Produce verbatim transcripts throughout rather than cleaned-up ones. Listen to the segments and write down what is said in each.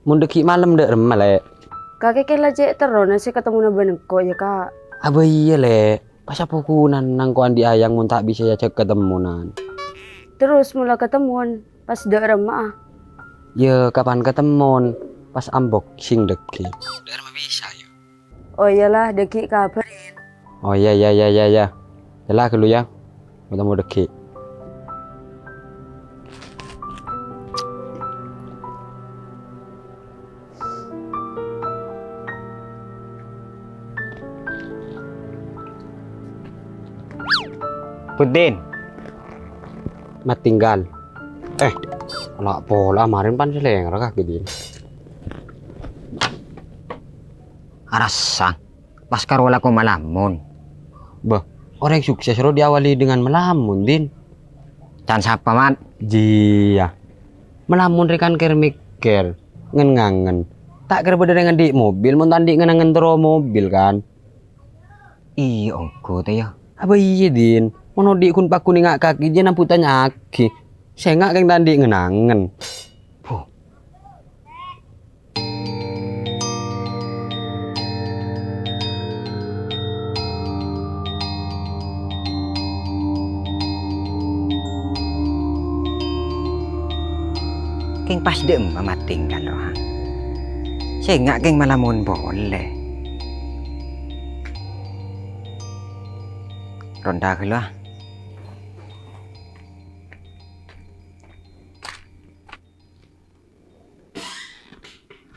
Mon dhâggi' malem dâ' remma, Lè'? Kakè kèla cè' terrona sè katemmona bân engko', yâ, Ka'. Abâ iyâ, Lè'. Pas apa ghunana engko' andi' ayang mon ta' bisa èajhâk katemmonan? Terros mon la katemmowan, pas dâ' remma'a? Yâ, kapan katemmowan? Pas unboxing dhâggi'. Dâ' remma bisa, yâ. Oh, iyâlah, dhâggi' kabhârin. Oh, iyâ, iyâ, iyâ, iyâ, iyâ. Ella ghâllu, yâ. Ketemu dhâggi'. Putin. Matinggal. Eh, la pola marèn pan seleng ra kaki din. Arassa, pas karo lako malamun. Bâh, orèng sukses ro diawali dengan malamun, Din. Can sapa, Mat? Jiya. Malamun rè kan kèr-mèkkèr, ngen-ngangen. Ta' kèra bâdâ rèng andi' mobil, mon ta' andi' ngen-ngangen terro mobil, kan? Iyâ, ongghu, tè, yâ. Abâ iyâ, Din. Mon odi' ghun paghun ènga' kakè, jhâ' nambu tanya'aghi. Sènga' kèng ta' andi' ngen-ngangen. Bho. Kèng pas dâ' emma matinggal rowa. Sènga' kèng malamun polè. Ronda ghâllu, ah.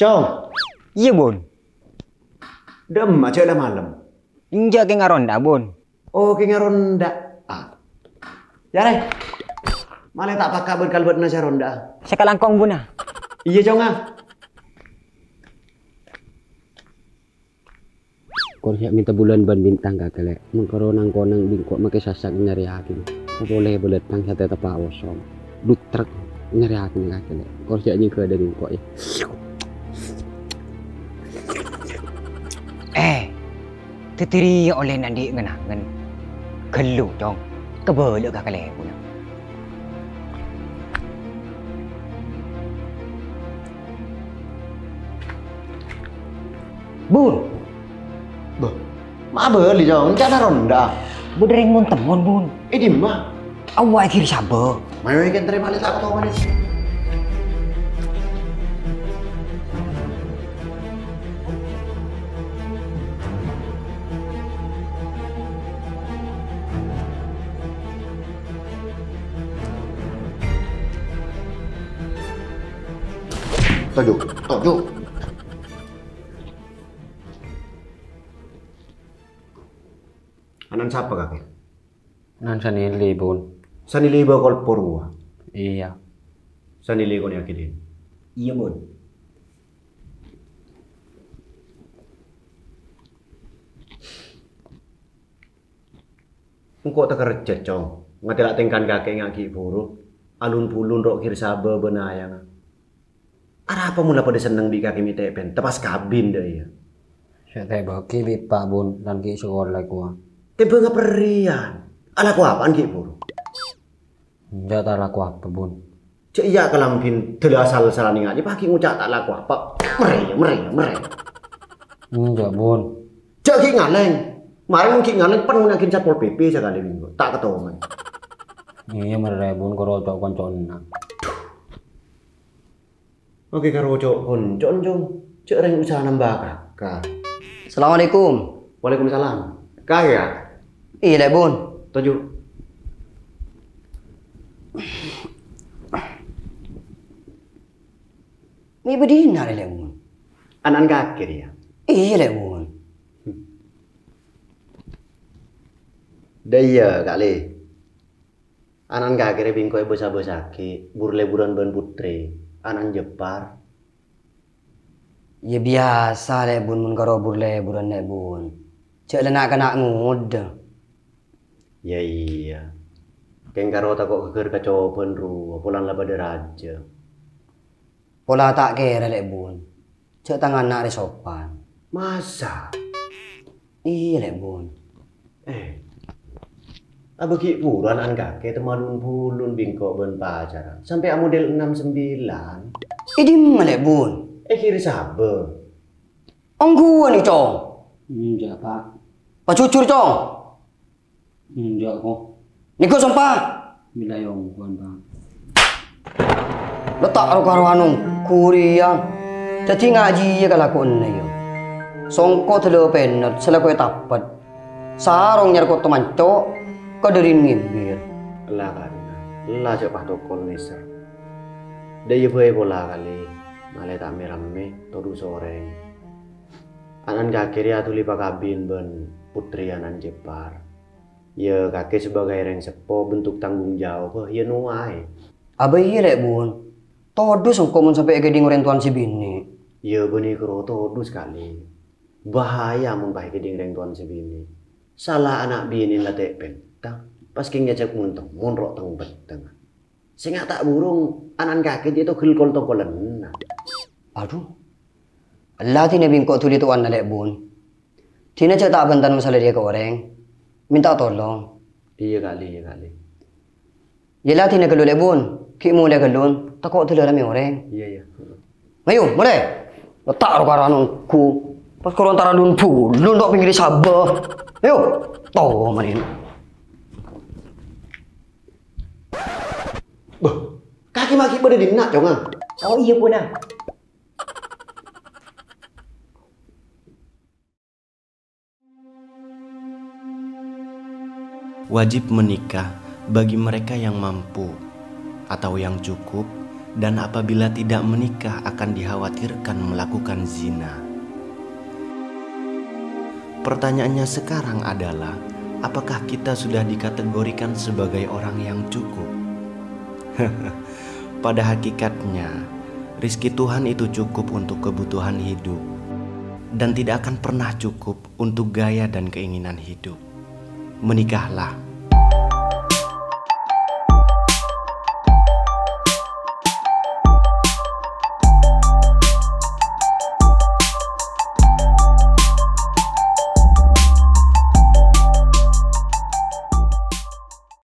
Cong. Iyâ, Bun. Dâ' emma jhâ' la malem. Enjâ' kèng aronda, Bun. Oh, kèng aronda. Ah. Yâ, rè. Malè ta' paka' bân kalbâtna sè aronda. Sakalangkong, Bun, ah. Iyâ, Cong, ah. Kor sè mènta bulân bân bintang kakè, Lè'. Mon karo nang-konang bi' engko' makè sasak nyarèyaghi. Polè bâlâtang satè teppa' osong. Dutrek nyarèyaghi kakè, Lè'. Kor sè nyèngghâ dâri engko', yâ. Eh, dhâddhi rèya ollè andi' ngen-ngangen. Ghâllu, Cong. Kabâlâ ka kalèbunna. Bun. Bâh, ma' abâli, Cong? Enca'na ronda. Bâdâ rèng mon-temmon, Bun. È dimma? Awwa' è Giri Sabâ. Mayu, èkèn tarèma lè' ta' katomanè. Toju', toju'. Ana'na sapa, kakè? Ana'na Sanili, Bun. Sanili bâkal purwa. Iyâ. Sanili konè'aghi, Din. Iyâ, Bun. Engko' takerjhât, Cong. Ngatèla' tèngkan kakè nga' ghi' buru. Alun-bulun ro' Giri Sabâ bân ayangnga. Arapa mon la padâ senneng bi' kakè mè' tèpèn, ta' pas kabin dâ' iyâ. Sè tèbâghi bi' eppa', Bun, lan ghi' sakola kowa. Tèbâ ngaperrèyan? Alako apaan ghi' buru? Enjâ' ta' alako apa, Bun. Jhâ' iyâ kalambhina dâla asal-asalan ènga' jiyâ paghi' ngoca' ta' alako apa. Merrè, merrè, merrè. Enjâ', Bun. Jhâ' ghi' ngalèng. Marèna ghi' ngalèng, pèn ngonè'aghin Satpol P P sakalè mènggu. Ta' katoman. Iyâ, merrè, Bun, karo co'-koncona. Oke, karo co'-koncona, Cong. Jhâ' rèng usaha nambâ kaka. Assalamualaikum. Waalaikumsalam. Ka, yâ? Iyâ, Lè', Bun. Toju'. Mè' bâdina rè, Lè', Bun? Ana'na kakè rèya? Iyâ, Lè', Bun. Dâ' iyâ, Ka' Lè. Ana'na kakè rè bi' engko' èbâsa-bâsaghi, bur-lèburân bân Putri, ana'na Jepar. Yâ biyasa, Lè', Bun, mon karo bur-lèburân, Lè', Bun. Jhâ' la na'-kana' ngodâ. Yâ iyâ. Kèng karo tako' ghâghâr kacobhân rowa, polana la padâ rajâ. Pola ta' kèra, Lè', Bun. Jhâ' tang ana' rè sopan. Masa? Iyâ, Lè', Bun. Eh, abâ' ghi' buru ana'na kakè tèmma lun-bulun bi' engko' bân pacaran. Sampè' amodel enam sembilan. È dimma, Lè', Bun? Èghiri sabâ. Ongghuwân, Cong. Enjâ', Pak. Pajhujhur, Cong. Enjâ', ko. Nèko sompa. Bilâ ongghuwân, Pak. Lo ta' ro-karowan ongghu rèya. Dhâddhi ngajhiyâ kalakowanna, yâ. Songko' dâlâ pènèt, sè la kowè tapet. Sarong nyarkoto manco', kadhârin ngèmbir. Ella, Karina. Ella jhâ' patokol nèser. Dâ' iyâ bhâi pola, Kali. Malè ta' mè-rammè, todus orèng. Ana'na kakè rèya dhuli pakabin bân putri ana'na Jepar. Yâ, kakè sebagai rèng seppo bentuk tanggung jawab, yâ nowaè. Abâ iyâ, Lè' Bun. Todus songko' mon sampè' èkèdhing orèng towan sè binè'. Yâ, bânnè karo todus, Kali. Bahaya mon pas èkèdhing rèng towan sè binè'. Sala ana' binè' la ta' pènta, pas kèng ngajhâk mon-temmon ro' teng-petteng. Sènga' ta' burung, ana'na kakè jiyâ togel kol-tongkolanna. Adhu. Ella dinah bi' engko' dhuli towana, Lè' Bun. Dinah jhâ' ta' bânta masalah rèya ka orèng. Mènta tolong. Iyâ, Kali, iyâ, Kali. Yâ la dinah ghâllu, Lè' Bun. Ghi' molè ghâllu. Tako' dâlâ rammè orèng. Iyâ, iyâ. Ayo, molè. Lo ta' ro-karowan ongghu. Pas karo antara lun-bulun tok pèngghir sabâ. Ayo, to manèn. Bâh, kakè ma' ghi' bâdâ dinna', Cong, a? Oh, iyâ, Bun, a. Wajib menikah bagi mereka yang mampu atau yang cukup, dan apabila tidak menikah akan dikhawatirkan melakukan zina. Pertanyaannya sekarang adalah, apakah kita sudah dikategorikan sebagai orang yang cukup? Pada hakikatnya, rizki Tuhan itu cukup untuk kebutuhan hidup dan tidak akan pernah cukup untuk gaya dan keinginan hidup. Menikahlah,